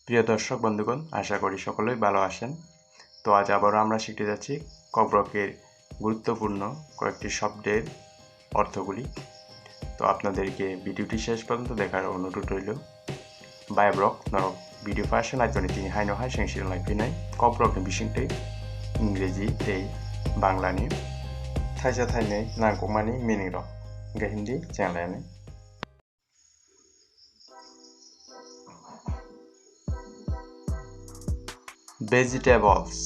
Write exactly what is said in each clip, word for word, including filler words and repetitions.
প্রিয় দর্শক বন্ধুগণ, আশা করি সকলেই ভালো আছেন। তো আজ আবারও আমরা শিখতে যাচ্ছি ককবরকের গুরুত্বপূর্ণ কয়েকটি শব্দের অর্থগুলি। তো আপনাদেরকে ভিডিওটি শেষ পর্যন্ত দেখার অনুরোধ রইল। Bai borok norok video paisa naitoni tini haino hai sengsi lai phinai kok borokni bisingtwi Ingreji tei Banglani thaisa thainwi nangkukmani meaning rok hwnkhe Hindi chenglainai. Vegetables,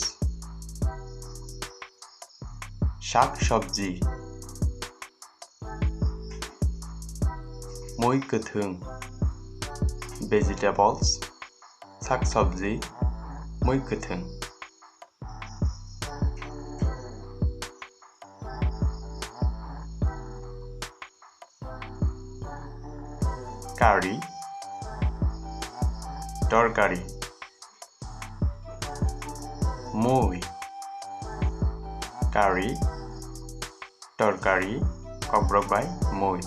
shak sabji. Mui kwthwng, vegetables, shak sabji, mui kwthwng. Curry, torkari. Mui, curry, torkari, kokborok bai mui.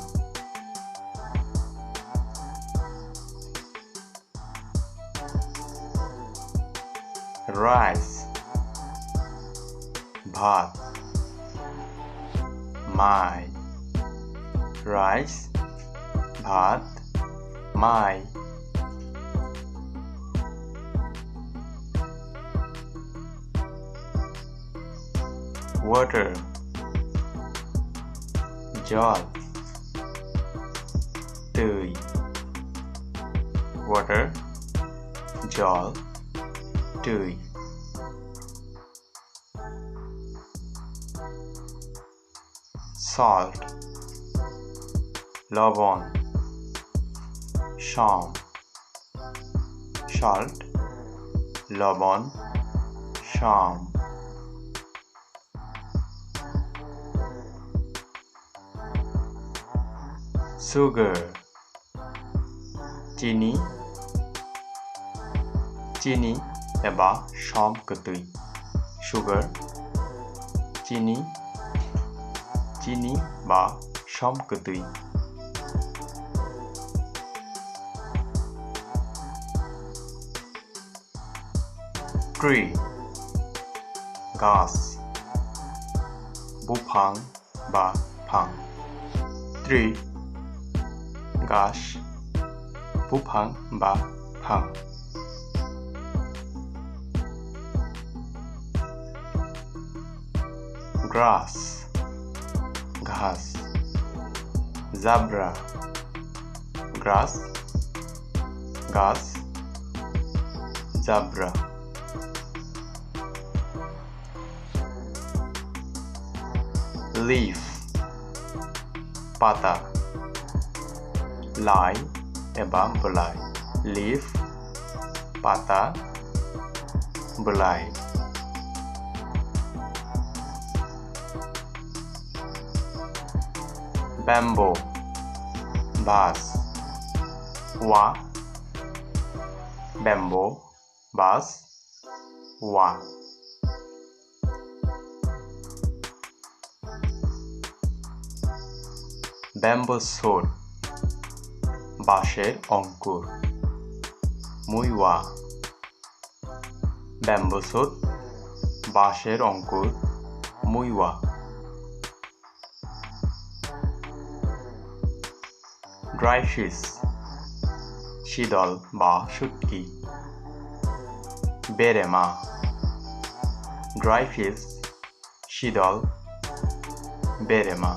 Rice, bhat, mai. Rice, bhat, mai. Water, jol, twi. Water, jol, twi. Salt, lobon, som. Salt, lobon, som. Sugar, chini, chini eba som kwtwi. Sugar, chini, chini ba som kwtwi. Tree, gas, buphang ba phang. Tree, gas, buphang ba phang. Grass, gas. Zebra, grass, gas. Zebra. Leaf, pata. Lai eba bwlai. Leaf, pata, bwlai. Bamboo, bas, wa. Bamboo, bas, wa. Bamboo shoot, baser ongkur, mui wa. Bamboo shoot, baser ongkur, mui wa. Dry fish, sidol ba sutki. Berema, dry fish, sidol, berema.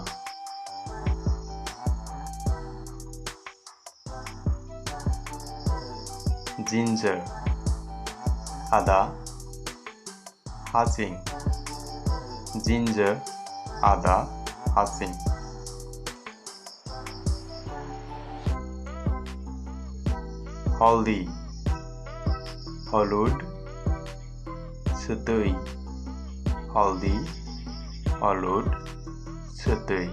Ginger, ada, hasing. Ginger, ada, hasing. Haldi, holud, swtwi. Haldi, holud, swtwi.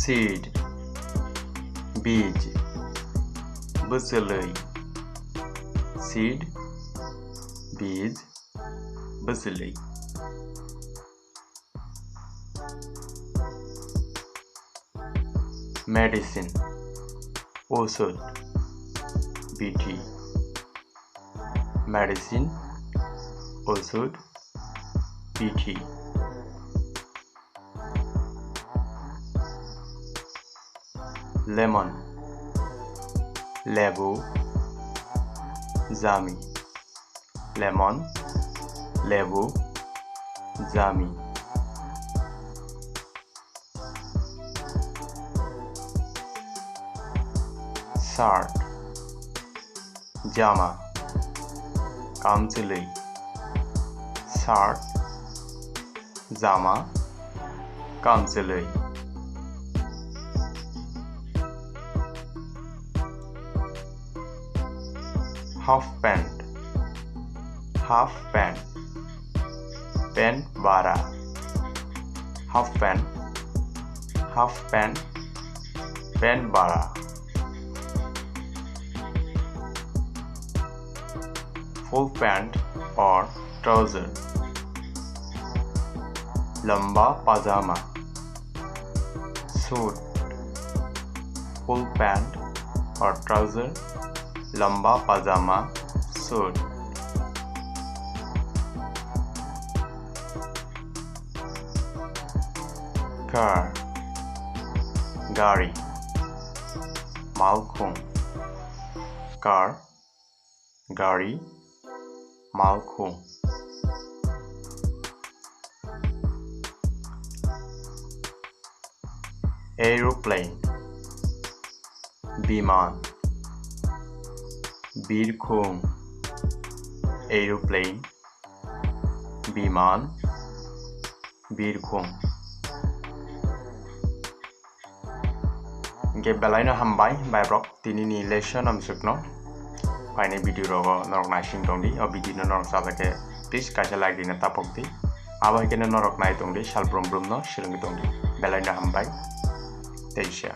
Seed, bij, bwchwlwi. Seed, bij, bwchwlwi. Medicine, osud, bithi. Medicine, osud, bithi. Lemon, lebu, jami. Lemon, lebu, jami. Shirt, jama, kamchwlwi. Shirt, jama, kamchwlwi. Half pant, half pant, pant bara. Half pant, half pant, pant bara. Full pant or trouser, lamba pajama. Suit, full pant or trouser, lamba pajama, suit. Car, gari, malkhung. Car, gari, malkhung. Aeroplane, biman, birkhung. Aeroplane, biman, birkhung. Hingke belaino hambai, bai borok, tinini lesson amsukno. Phaini video rogo norok naising tongdi, o video no norok sajak khe please kaisa like rina tapok di. Abo hai khe norok nai tongdi, sal brum brum no swrwngwi tongdi. Belaino hambai, teisa.